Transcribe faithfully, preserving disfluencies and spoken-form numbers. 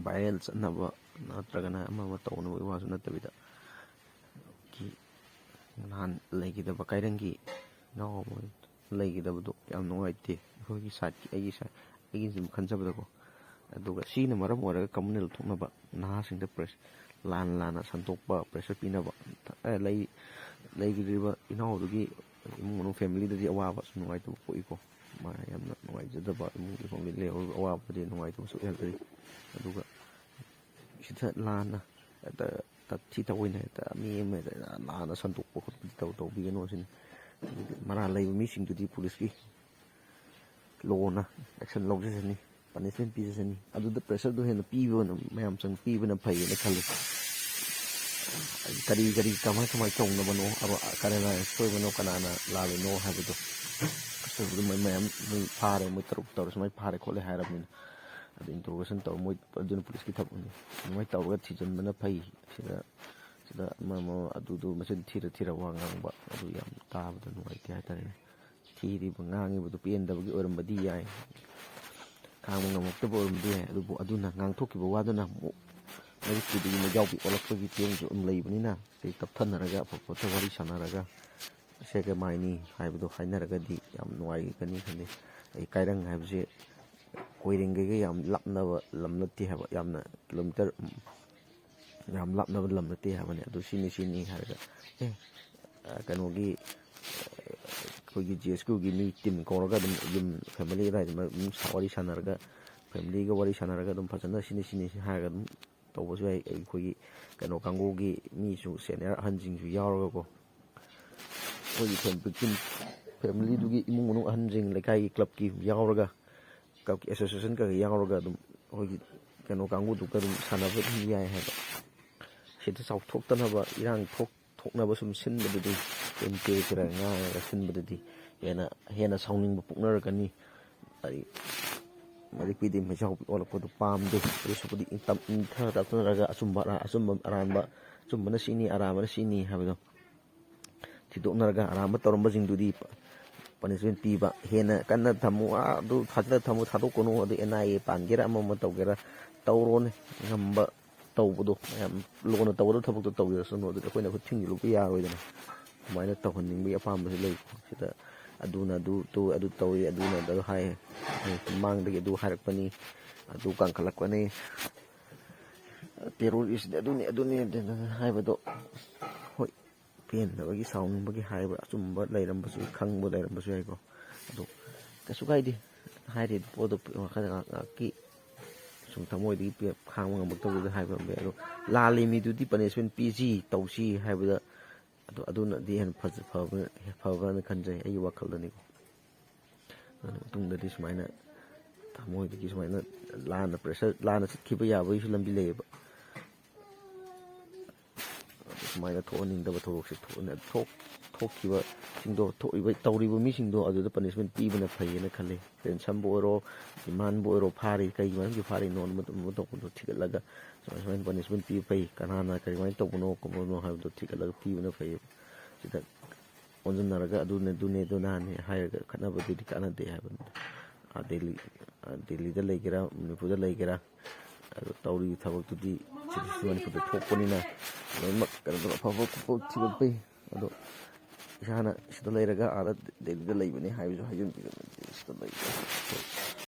Viral ꯆꯠꯅꯕ ꯅꯠꯇ꯭ꯔꯒꯅ ꯑꯃ ꯑꯃ ꯇꯧꯅꯕꯒꯤ ꯋꯥꯁꯨ ꯅꯠꯇꯕꯤꯗ, ꯀꯤ ꯅꯍꯥꯟ ꯂꯩꯈꯤꯗꯕ ꯀꯥꯏꯔꯪꯒꯤ ꯏꯅꯥꯎ ꯑꯃ ꯂꯩꯈꯤꯗꯕꯗꯣ ꯌꯥꯝ ꯅꯨꯡꯉꯥꯏꯇꯦ꯫ ꯑꯩꯈꯣꯏꯒꯤ ꯁꯥꯏꯠꯀꯤ, ꯑꯩꯒꯤ ꯁꯥꯏꯠ, ꯑꯩꯒꯤ ꯁꯨꯝ ꯈꯟꯖꯕꯗꯀꯣ꯫ ꯑꯗꯨꯒ ꯁꯤꯅ ꯃꯔꯝ ꯑꯣꯏꯔꯒ ꯀꯝꯃꯨꯅꯦꯜ ꯊꯣꯛꯅꯕ, ꯅꯍꯥꯁꯤꯡꯗ ꯄ꯭ꯔꯦꯁ ꯂꯥꯟ ꯂꯥꯟꯅ ꯁꯟꯗꯣꯛꯄ, ꯄ꯭ꯔꯦꯁꯔ ꯄꯤꯅꯕ, ꯑꯦ, ꯂꯩ-, ꯂꯩꯈꯤꯗ꯭ꯔꯤꯕ ꯏꯅꯥꯎꯗꯨꯒꯤ ꯏꯃꯨꯡ ꯃꯅꯨꯡ, ꯐꯦꯃꯤꯂꯤꯗꯗꯤ ꯑꯋꯥꯕ ꯁꯨꯝ ꯅꯨꯡꯉꯥꯏꯇꯕ ꯄꯣꯛꯏꯀꯣ꯫ ꯃꯥ ꯌꯥꯝꯅ ꯅꯨꯡꯉꯥꯏꯖꯗꯕ ꯏꯃꯨꯡꯒꯤ ꯐꯦꯃꯤꯂꯤ ꯂꯩꯍꯧꯔꯤꯕ ꯑꯋꯥꯕꯗꯤ ꯅꯨꯡꯉꯥꯏꯇꯕꯁꯨ ꯑꯣꯏꯍꯜꯂꯤ꯫ ꯑꯗꯨꯒ ꯁꯤꯗ ꯂꯥꯟꯅ ꯍꯦꯛꯇ ꯇꯛꯊꯤ ꯇꯧꯑꯣꯏꯅ ꯍꯦꯛꯇ ꯃꯤ ꯑꯃ ꯍꯦꯛꯇ ꯂꯥꯟꯅ ꯁꯟꯗꯣꯛꯄ ꯈꯣꯠꯄꯗꯤ ꯇꯧ-, ꯇꯧꯕꯤꯒꯅꯨ ꯁꯤꯅꯤ꯫ ꯑꯗꯨꯗꯤ ꯃꯔꯥꯜ ꯂꯩꯕ ꯃꯤꯁꯤꯡꯗꯨꯗꯤ ꯄꯨꯂꯤꯁꯀꯤ ꯂꯣꯅ ꯑꯦꯛꯁꯟ ꯂꯧꯖꯁꯅꯤ, ꯄꯅꯤꯁꯃꯦꯟ ꯄꯤꯖꯁꯅꯤ꯫ ꯑꯗꯨꯗ ꯄ꯭ꯔꯦꯁꯔꯗꯨ ꯍꯦꯟꯅ ꯄꯤꯕꯅ, ꯃꯌꯥꯝ ꯆꯪ ꯄꯤꯕꯅ ꯐꯩꯌꯦꯅ ꯈꯜꯂꯤ꯫ ꯀꯔꯤ ꯀꯔꯤ, ꯀꯃꯥꯏ ꯀꯃꯥꯏ ꯇꯧꯅꯕꯅꯣ, ꯑꯔꯣ-, ꯀꯅꯥꯅ ꯁꯣꯏꯕꯅꯣ, ꯀꯅꯥꯅ ꯂꯥꯜꯂꯤꯅꯣ ꯍꯥꯏꯕꯗꯣ꯫ ꯑꯁꯣꯏꯕꯗꯣ ꯃꯣꯏ ꯃꯌꯥꯝ, ꯃꯣꯏ ꯐꯥꯔꯦ, ꯃꯣꯏ ꯇꯔꯨꯛ ꯇꯧꯔ ꯁꯨꯃꯥꯏꯅ ꯐꯥꯔꯦ ꯈꯣꯠꯂꯦ ꯍꯥꯏꯔꯕꯅꯤꯅ, ꯑꯗꯨ ꯏꯟꯇ꯭ꯔꯣꯒꯦꯁꯟ ꯇꯧꯔ ꯃꯣꯏ ꯑꯗꯨꯅ ꯄꯨꯂꯤꯁꯀꯤ ꯊꯕꯛꯅꯤ꯫ ꯑꯗꯨꯃꯥꯏꯅ ꯇꯧꯔꯒ ꯊꯤꯖꯤꯟꯕꯅ ꯐꯩ꯫ ꯁꯤꯗ, ꯁꯤꯗ ꯑꯃ ꯑꯃ ꯑꯗꯨꯗꯨ ꯃꯆꯤꯟ ꯊꯤꯔ ꯊꯤꯔ ꯋꯥ ꯉꯥꯡꯕ, ꯑꯗꯨ ꯌꯥꯝ ꯇꯥꯕꯗ ꯅꯨꯡꯉꯥꯏꯇꯦ ꯍꯥꯏꯇꯥꯔꯦꯅꯦ꯫ ꯊꯤꯔꯤꯕ ꯉꯥꯡꯉꯤꯕꯗꯨ ꯄꯦꯟꯗꯕꯒꯤ ꯑꯣꯏꯔꯝꯕꯗꯤ ꯌꯥꯏ, ꯈꯥꯡꯕ ꯉꯝꯃꯛꯇꯕ ꯑꯣꯏꯔꯝꯕꯗꯤ ꯌꯥꯏ꯫ ꯑꯗꯨꯕꯨ ꯑꯗꯨꯅ ꯉꯥꯡꯊꯣꯛꯈꯤꯕ ꯋꯥꯗꯨꯅ ꯑꯃꯨꯛ ꯃꯔꯨꯞꯀꯤꯗꯨꯒꯤ ꯃꯩꯖꯥꯎꯕꯤ ꯑꯣꯜꯂꯛꯄꯒꯤ ꯐꯤꯕꯝꯁꯨ ꯑꯗꯨꯝ ꯂꯩꯕꯅꯤꯅ, ꯁꯤ ꯇꯞꯊꯅꯔꯒ ꯑꯐ ꯐꯠꯇ ꯋꯥꯔꯤ ꯁꯥꯟꯅꯔꯒ ꯁꯦꯒ ꯃꯥꯏꯅꯤ ꯍꯥꯏꯕꯗꯣ ꯍꯥꯏꯅꯔꯒꯗꯤ ꯌꯥꯝ ꯅꯨꯡꯉꯥꯏꯒꯅꯤ ꯈꯜꯂꯤ꯫ ꯑꯩ ꯀꯥꯏꯔꯪ ꯍꯥꯏꯕꯁꯦ ꯀꯣꯏꯔꯦꯡꯒꯩꯒ ꯌꯥꯝ ꯂꯥꯞꯅꯕ ꯂꯝ ꯅꯠꯇꯦ ꯍꯥꯏꯕ, ꯌꯥꯝꯅ ꯀꯤꯂꯣꯃꯤꯇꯔ, ꯎꯝ, ꯌꯥꯝ ꯂꯥꯞꯅꯕ ꯂꯝ ꯅꯠꯇꯦ ꯍꯥꯏꯕꯅꯤ꯫ ꯑꯗꯨ ꯁꯤꯅꯤ ꯁꯤꯅꯤ ꯍꯥꯏꯔꯒ, ꯑꯦ, ꯑ, ꯀꯩꯅꯣꯒꯤ, ꯑ, ꯑꯩꯈꯣꯏꯒꯤ ꯖꯤ ꯑꯦꯁ ꯀ꯭ꯌꯨꯒꯤ ꯃꯤ ꯇꯤꯝ ꯀꯧꯔꯒ ꯑꯗꯨꯝ ꯌꯨꯝ, ꯐꯦꯃꯤꯂꯤ ꯑꯗꯨꯋꯥꯏꯗ ꯑꯗꯨꯝ ꯁꯥ-, ꯋꯥꯔꯤ ꯁꯥꯟꯅꯔꯒ, ꯐꯦꯃꯤꯂꯤꯒ ꯋꯥꯔꯤ ꯁꯥꯟꯅꯔꯒ ꯑꯗꯨꯝ ꯐꯖꯅ ꯁꯤꯅꯤ ꯁꯤꯅꯤ ꯁꯤ ꯍꯥꯏꯔꯒ ꯑꯗꯨꯝ ꯇꯧꯕꯁꯨ ꯌꯥꯏ꯫ ꯑꯩꯈꯣꯏꯒꯤ ꯀꯩꯅꯣ ꯀꯥꯡꯕꯨꯒꯤ ꯃꯤꯁꯨ, ꯁꯦꯅꯤꯌꯔ ꯑꯍꯟꯁꯤꯡꯁꯨ ꯌꯥꯎꯔꯒꯀꯣ, ꯑꯩꯈꯣꯏꯒꯤ ꯐꯦꯃꯤꯂꯤ, ꯐꯦꯃꯤꯂꯤꯗꯨꯒꯤ ꯏꯃꯨꯡ ꯃꯅꯨꯡ ꯑꯍꯟꯁꯤꯡ, ꯂꯩꯀꯥꯏꯒꯤ ꯀ꯭ꯂꯕꯀꯤ ꯌꯥꯎꯔꯒ, ꯀ꯭ꯂꯕꯀꯤ ꯑꯦꯁꯣꯁꯤꯌꯦꯁꯟ ꯈꯔ ꯌꯥꯎꯔꯒ ꯑꯗꯨꯝ ꯑꯩꯈꯣꯏꯒꯤ ꯀꯩꯅꯣ ꯀꯥꯡꯕꯨꯗꯨꯒ ꯑꯗꯨꯝ ꯁꯥꯟꯅꯕ ꯑꯗꯨꯝ ꯌꯥꯏ ꯍꯥꯏꯕ꯫ ꯁꯤꯗ ꯆꯥꯎꯊꯣꯛꯇꯅꯕ, ꯏꯔꯥꯡ ꯊꯣꯛ-, ꯊꯣꯛꯅꯕ ꯁꯨꯝ ꯁꯤꯟꯕꯗꯨꯗꯤ, ꯇꯦꯟ ꯇꯦ ꯈꯔ ꯉꯥꯡꯉꯒ ꯁꯤꯟꯕꯗꯨꯗꯤ ꯍꯦꯟꯅ, ꯍꯦꯟꯅ ꯁꯥꯎꯅꯤꯡꯕ ꯄꯣꯛꯅꯔꯛꯀꯅꯤ꯫ ꯑꯩ ꯃꯔꯤꯛꯄꯤꯗꯤ ꯃꯩꯖꯥꯎ ꯑꯣꯜꯂꯛꯄꯗꯨ ꯄꯥꯝꯗꯦ꯫ ꯑꯗꯨꯁꯨꯕꯨꯗꯤ ꯏꯪ ꯇꯞ-, ꯏꯪꯊ ꯇꯞꯊꯅꯔꯒ ꯑꯆꯨꯝꯕ ꯑꯔꯥ-, ꯑꯆꯨꯝꯕ ꯑꯔꯥꯟꯕ, ꯑꯆꯨꯝꯕꯅ ꯁꯤꯅꯤ, ꯑꯔꯥꯟꯕꯅ ꯁꯤꯅꯤ ꯍꯥꯏꯕꯗꯣ ꯊꯤꯗꯣꯛꯅꯔꯒ, ꯑꯔꯥꯟꯕ ꯇꯧꯔꯝꯕꯁꯤꯡꯗꯨꯗꯤ ꯄꯅꯤꯁꯃꯦꯟ ꯄꯤꯕ, ꯍꯦꯟꯅ ꯀꯟꯅ ꯊꯝꯃꯨ, ꯑꯥ, ꯑꯗꯨ ꯊꯥꯖꯤꯜꯂ ꯊꯝꯃꯨ, ꯊꯥꯗꯣꯛꯀꯅꯨ, ꯑꯗꯩ ꯑꯦꯟ ꯑꯥꯏ ꯑꯦ ꯄꯥꯟꯒꯦꯔꯥ, ꯑꯃ ꯑꯃ ꯇꯧꯒꯦꯔꯥ, ꯇꯧꯔꯣꯅꯦ꯫ ꯉꯝꯕ ꯇꯧꯕꯗꯣ, ꯃꯌꯥꯝ ꯂꯣꯟꯅ ꯇꯧꯒꯗꯕ ꯊꯕꯛꯇꯣ ꯇꯧꯖꯔꯁꯅꯨ, ꯑꯗꯨꯗꯤ ꯑꯩꯈꯣꯏꯅ ꯈꯨꯠ ꯊꯤꯡꯖꯤꯜꯂꯨꯕ ꯌꯥꯔꯣꯏꯗꯅ꯫ ꯑꯗꯨꯃꯥꯏꯅ ꯇꯧꯍꯟꯅꯤꯡꯕꯒꯤ ꯑꯄꯥꯝꯕꯁꯨ ꯂꯩ꯫ ꯁꯤꯗ ꯑꯗꯨꯅ ꯑꯗꯨ ꯇꯧ, ꯑꯗꯨ ꯇꯧꯏ, ꯑꯗꯨꯅ ꯑꯗꯨ ꯍꯥꯏ, ꯃꯃꯥꯡꯗꯒꯤ ꯑꯗꯨ ꯍꯥꯏꯔꯛꯄꯅꯤ, ꯑꯗꯨ ꯀꯟꯈꯠꯂꯛꯄꯅꯤ, ꯇꯦꯔꯣꯔꯤꯁꯅꯤ, ꯑꯗꯨꯅꯤ, ꯑꯗꯨꯅꯤ, ꯑꯗꯨꯅꯤ ꯍꯥꯏꯕꯗꯣ, ꯍꯣꯏ, ꯄꯦꯟꯗꯕꯒꯤ, ꯁꯥꯎꯅꯤꯡꯕꯒꯤ ꯍꯥꯏꯕ ꯑꯆꯨꯝꯕ ꯂꯩꯔꯝꯕꯁꯨ, ꯈꯪꯕ ꯂꯩꯔꯝꯕꯁꯨ ꯌꯥꯏꯀꯣ꯫ ꯑꯗꯣ ꯀꯩꯁꯨ ꯀꯥꯏꯗꯦ, ꯍꯥꯏꯔꯤꯕ ꯄꯣꯠꯇꯣ ꯋꯥꯈꯜ ꯉꯥꯏꯍꯥꯛ ꯉꯥꯏꯍꯥꯛꯀꯤ ꯁꯨꯝ ꯊꯃꯣꯏꯗꯒꯤ ꯄꯦ-, ꯈꯥꯡꯕ ꯉꯝꯃꯛꯇꯕꯗꯨꯗ ꯍꯥꯏꯕ ꯑꯃ ꯌꯥꯏ꯫ ꯑꯗꯣ ꯂꯥꯜꯂꯤ ꯃꯤꯗꯨꯗꯤ ꯄꯅꯤꯁꯃꯦꯟ ꯄꯤꯁꯤ, ꯇꯧꯁꯤ ꯍꯥꯏꯕꯗ, ꯑꯗꯣ ꯑꯗꯨꯅꯗꯤ ꯍꯦꯟꯅ ꯐꯖ-, ꯐꯕ-, ꯐꯕ꯭ꯔꯅ ꯈꯟꯖꯩ, ꯑꯩꯒꯤ ꯋꯥꯈꯜꯗꯅꯤꯀꯣ꯫ ꯑꯗꯨꯅ ꯃꯇꯨꯡꯗꯗꯤ ꯁꯨꯃꯥꯏꯅ ꯊꯃꯣꯏꯗꯒꯤ ꯁꯨꯃꯥꯏꯅ ꯂꯥꯟꯅ ꯄ꯭ꯔꯦꯁꯔ, ꯂꯥꯟꯅ ꯆꯠꯈꯤꯕ ꯌꯥꯕꯒꯤꯁꯨ ꯂꯝꯕꯤ ꯂꯩꯌꯦꯕ꯫ ꯑꯗꯨ ꯁꯨꯃꯥꯏꯅ ꯊꯣꯛꯍꯟꯅꯤꯡꯗꯕ ꯊꯧꯗꯣꯛꯁꯦ ꯊꯣꯛꯍꯟ-, ꯊꯣꯛ-, ꯊꯣꯛꯈꯤꯕꯁꯤꯡꯗꯣ, ꯊꯣꯛꯏꯕ, ꯇꯧꯔꯤꯕ ꯃꯤꯁꯤꯡꯗꯣ ꯑꯗꯨꯗ ꯄꯅꯤꯁꯃꯦꯟ ꯄꯤꯕꯅ ꯐꯩꯌꯦꯅ ꯈꯜꯂꯤ꯫ ꯇꯦꯟꯁꯟꯕꯨ ꯑꯣꯏꯔꯣ, ꯗꯤꯃꯥꯟꯕꯨ ꯑꯣꯏꯔꯣ, ꯐꯥꯔꯤ, ꯀꯩꯒꯤ ꯃꯔꯝꯒꯤ ꯐꯥꯔꯤꯅꯣ, ꯑꯗꯨꯝꯕ ꯇꯧꯕꯗꯣ ꯊꯤꯒꯠꯂꯒ ꯁꯨꯃꯥꯏ ꯁꯨꯃꯥꯏꯅ ꯄꯅꯤꯁꯃꯦꯟ ꯄꯤꯕ ꯐꯩ, ꯀꯅꯥꯅ ꯀꯔꯤꯃꯥꯏꯅ ꯇꯧꯕꯅꯣ ꯈꯣꯠꯄꯅꯣ ꯍꯥꯏꯕꯗꯣ ꯊꯤꯒꯠꯂꯒ ꯄꯤꯕꯅ ꯐꯩꯌꯦꯕ꯫ ꯁꯤꯗ ꯑꯣꯟꯁꯤꯟꯅꯔꯒ ꯑꯗꯨꯅꯦ, ꯑꯗꯨꯅꯦ, ꯑꯗꯨꯅꯅꯦ ꯍꯥꯏꯔꯒ ꯈꯠꯅꯕꯗꯨꯗꯤ ꯀꯥꯟꯅꯗꯦ ꯍꯥꯏꯕꯅꯤꯗ꯫ ꯑꯥ, ꯗꯦꯜꯂꯤ, ꯑꯥ, ꯗꯦꯜꯂꯤꯗ ꯂꯩꯒꯦꯔꯥ, ꯃꯅꯤꯄꯨꯔꯗ ꯂꯩꯒꯦꯔꯥ, ꯑꯗꯣ ꯇꯧꯔꯤꯕ ꯊꯕꯛꯇꯨꯗꯤ ꯁꯤꯗꯁꯨ ꯃꯅꯤꯄꯨꯔꯗ ꯊꯣꯛꯄꯅꯤꯅ ꯂꯣꯏꯅꯃꯛ ꯀꯩꯅꯣ ꯇꯧꯔ ꯑꯐꯕ ꯈꯣꯠꯄ ꯊꯤꯒꯠꯄꯩ꯫ ꯑꯗꯣ ꯏꯁꯥꯅ ꯁꯤꯗ ꯂꯩꯔꯒ ꯑꯥꯗ ꯗꯦꯜꯂꯤꯗ ꯂꯩꯕꯅꯤ ꯍꯥꯏꯕꯁꯨ ꯍꯥꯏꯖꯤꯟꯕꯤꯒꯅꯨ꯫ ꯁꯤꯗ ꯂꯩꯕ